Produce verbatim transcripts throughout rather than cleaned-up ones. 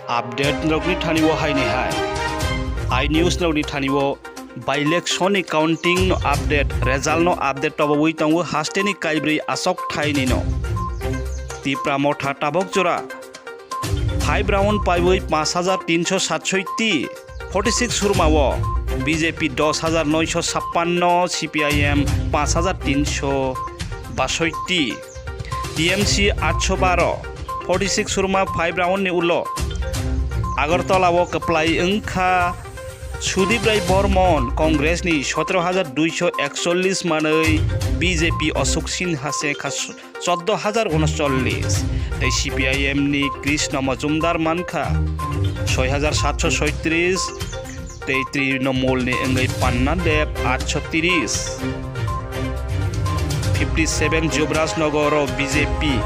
Update rokni thani o haini hai. I news rokni thani o by election ni counting no update, result no update tobowi tongo haste ni kaibrwi asok thaini no. Tipra Motha tabok jora five round paiwi panch hajar tinsho satsoiti, forty six surma o B J P dos hajar noisho sappanno, C P I M panch hajar tinsho basoiti, T M C atsho baro, forty six surma five round ni ulo Agartala o kwplai wngkha Sudip Rai Bormon, Congress ni sotero hajar duisho ekchollis manwi, B J P Ashok Sinha se kha choddo hajar unochollis, tei C P I M ni Krishna Majumdar mankha soi hajar satso soitris, tei Trinamool ni wngwi Panna Deb atsho tiris. Fifty seven Jubraj Nagar o B J P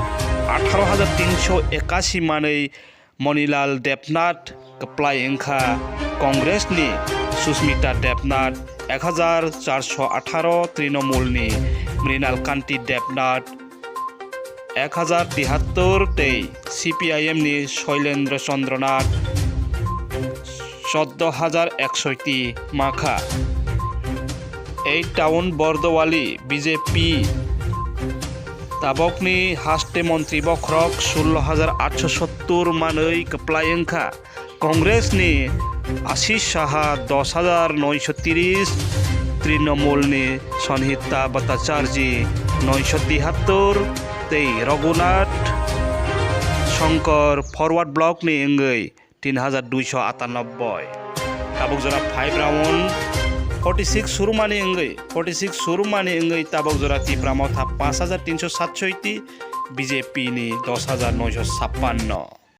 atharo hajar tinsho ekasi manwi Monilal Debnath kwplai wngkha, Congress ni Susmita Debnath ek hajar charsho atharo, Trinamool ni Mrinal Kanti Debnath ek hajar tihattor tei C P I M ni Shoilendra Chandranath choddo hajar eksoiti makha. Ei town Bordowali B J P tabokni haste montri bokhorok sullo hajar atsho sottor manwi kwplai wngkha. Congress ni Ashish Saha dos hajar noisho tiris, Trinamool ni Sanhita Bhattacharjee noisho tihattor tei Raghunath Shankar Forward Block ni wngwi tin hajar duisho atanobboi. Tabuk jora five round forty six surumani wngwi, forty six surumani wngwi tabuk jora Tipra Motha panch hajar tinsho satsoiti, B J P ni dos hajar noisho sappanno.